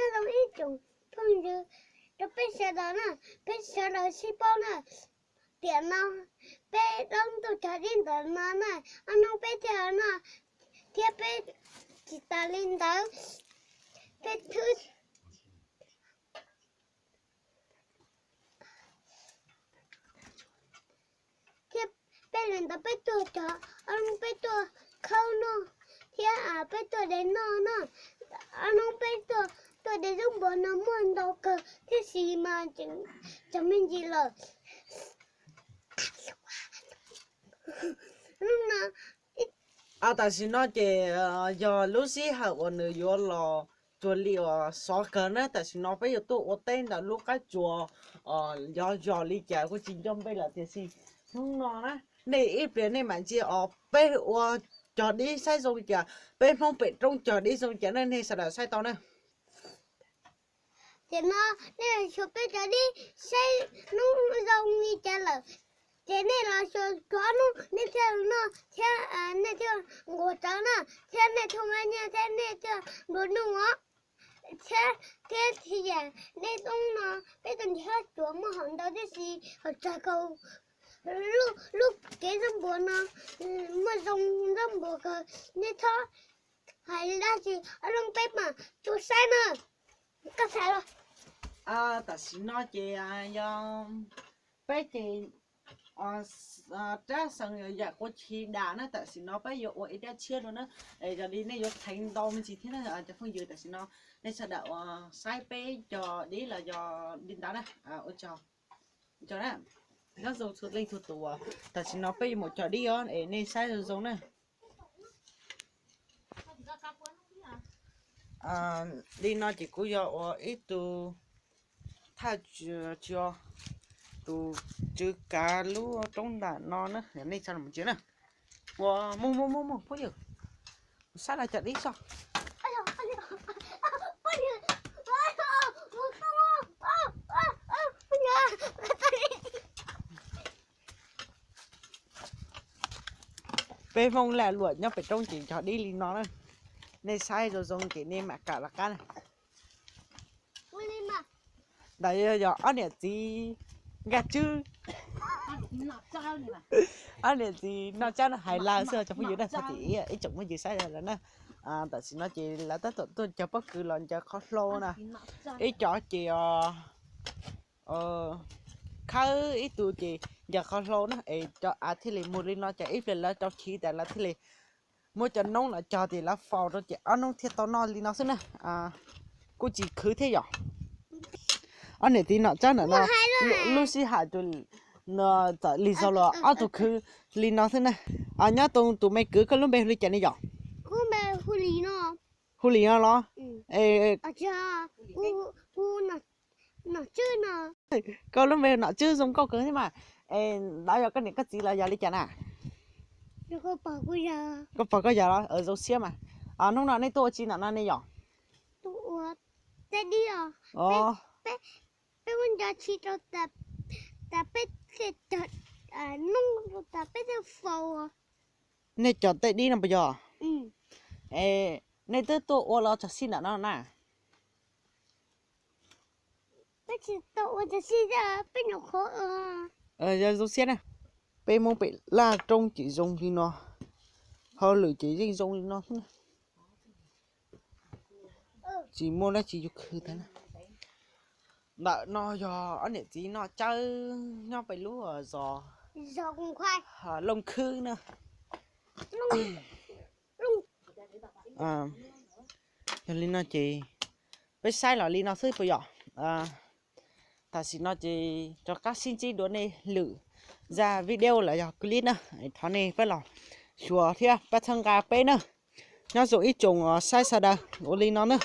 Nyob zoo ib tsoom phooj ywg, rau peb sawv daws na, peb sawv daws sib paub na, tiam no peb doob tuaj cog dib ntawm no na, ob hnub peb thiaj noj, thiab peb tsis tas li ntawd, peb thwb thiab peb li ntawd peb tuaj cog, ob hnub peb tuaj khawb noj, thiab peb tuaj de noj na, ob hnub peb tuaj, tuaj de zaub npua no muaj ntau kawg thiab, sis mas tseem me ntsis lawm. Hnub no tam sim no ces yog lub sij hawm uas nws yuav los cuag li uas sov kawg na, tam sim no peb yuav tuaj ua teb ntawm lub qab tsuas, yog zos li cas kuj tsis nco npe lawm tiam sis hnub no na, nej ib pliag nej mam ntsia os, peb ua cog dib saib zoo li cas, peb Hmoob pem roob cog dib zoo li cas na, nej sawv daws saib tau na. Tiam no nej los xyuas peb cov dib saib hnub zoo li cas lawm, ces nej los xyuas txog hnub nej thiaj noj thiab nej thiaj nquag rawv na, thiab nej thiaj muaj nyiaj thiab nej thiaj nplua nuj os. Thiab, thiab txhia yam nej toob no peb tuaj nrhiav tsuas muaj hom ntau tib si, hom tsawg kaus, lub kev zaub npua no muaj zoo zaub npua kawg, nej txhob hais dab tsi, ob leeg peb mam tuaj saib na. Koj tham los. Tam sim no ces yog peb ces rab xees yam qua chiv dam na, tam sim no peb yuav ua ib rab tshiab dua na, es yog li nej yuav theev ntau me ntsis thiab na cov phooj ywg, tam sim no nej sawv daws uas saib peb cog dib los yog li ntawd na, ua tsaug na, nyob zoo txhua leej txhua tus, tam sim no peb yuav mus cog dib os es nej saib zoo zoo na. Li no ces kuv yog ua ib tug thaj tsi, tus tswv kav lub roob nram no na, nej txhob mus ntsia na. Ua mus mus mus mus phooj ywg, saib no cog dib tso. Peb Hmoob lag luam nyob pem roob ces cog dib li no na. Nej saib zoo zoo ces nej mam kam lawv qab na. Ntawd yog ob niam txiv Nkaj Tswb, ob niam txiv Noj Tsab no hais lawv xwb cov phooj ywg na, txhob cem ib tsoom phooj ywg saib lawm na. Tam sim no ces lawv tab tom tuaj cog pob kws los ncaws qhov hlau na. Ib co ces khawb, ib tug ces ncaws qhov hlau na, es cov av thiaj li mus li no ces ib pliag lawv rau chiv tas lawv thiaj li muab cov noob no cog ces lawv faus rau ces ob noob thiaj tau noj li no xwb na. Kuj tsis khwv thiab yom. Ob niam txiv Nom Tsab ntawm no lub sij hawm txawm lig xaus los ob tug khwv li no xwb na. Nyob tus me kwv koj lub npe hu li cas ne yom? Hu li no los? Koj lub npe Nom Tswb zoo nkauj kawg thiab mas. Ntawd yog koj niam koj txiv los yog li cas na? Koj pog koj yawg los? Zoo siab mas. Hnub no nej tuaj ua tsi ntawm no ne yom? Peb muab nco tshis rau tas peb thiaj cog, noob rau tas peb thiaj faus. Nej cog tej dib no puas yog? Nej twb tuaj ua los txog xij ntawm no na? Peb tsis tau ua txog xij, peb nyuam qhuav. Yog zoo siab na. Peb Hmoob pem laj roob ces zoo li no, hauj lwm ces yeej zoo li no xwb na. Tsis muaj dab tsi yuav khwv tag na. Ntawm no yog ob niam txiv Noj Tsawb nyob pem lub zos Looj Khwb na. Yog li no ces peb saib los li no xwb puas yom? Tam sim no ces rov qab sib ntsib dua nej lwm zaj video los yog clip na. Thov nej pab los xyuas thiab pab txhawb nqa peb na. Nyob zoo ib tsoom saib sawv daws ua li no na.